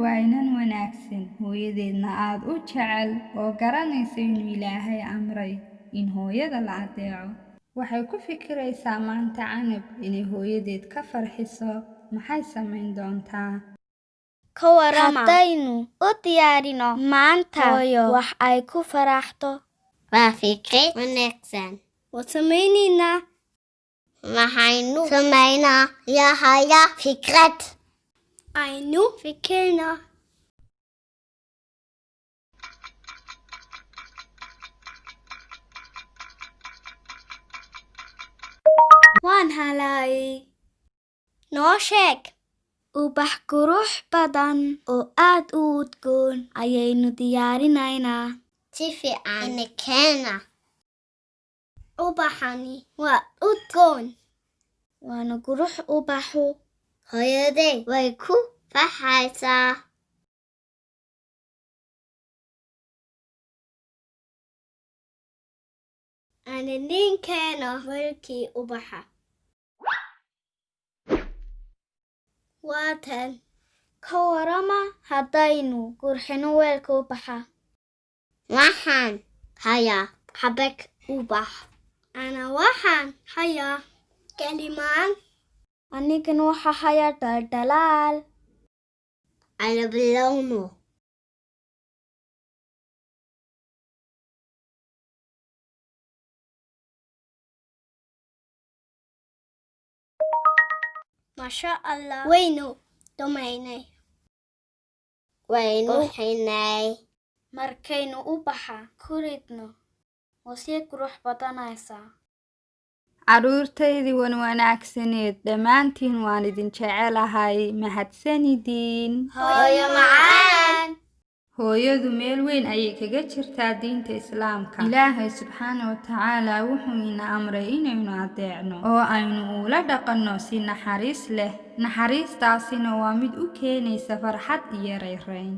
waa inan wanaagsan, hooyadeedna aad u jecel oo garanaysa inuu Ilaahay amray in hooyada la adeeco. Waxay ku fikiraysaa maanta Canab inay hooyadeed ka farxiso. Maxay samayn doontaa? Ka warama Haddaynu u diyaarino maanta hooyo wax ay ku faraxdo. Waa fikrad wanaagsan. Waan samaynaynaa. Waxaynu samaynaa yahaya fikrad. Aynu fikirno. Waan helay. Noo sheeg. Ubax qurux badan oo aad u udgoon ayaynu diyaarinaynaa. Si fiican ina keena. Ubaxani waa udgoon. Waana qurux ubaxu. Hooyaday way ku farxaysaa. Aan idin keeno weelkii ubaxa. Waa tan. Ka warama haddaynu qurxino weelka ubaxa. Waxaan hayaa xabag ubax. Ana waxaan hayaa kalimaan. Anigana waxaa hayaa dhaldhalaal. Aynu bilowno. Masha Allah. Waynu dhammaynay. Waynu xinay. Markaynu ubaxa ku ridno, waa sii qurux badanaysaa. Carruurtaydii wan wanaagsaneed, dhammaantiin waan idin jecelahay. Mahadsanidin. Hooyo macaan. Hooyadu meel weyn ayay kaga jirtaa diinta Islaamka. Ilaahay subxaana wa tacaala wuxuu ina amray inaynu adeecno oo aynu ula dhaqanno si naxariis leh. Naxariistaasina waa mid u keenaysa farxad iyo rayrayn.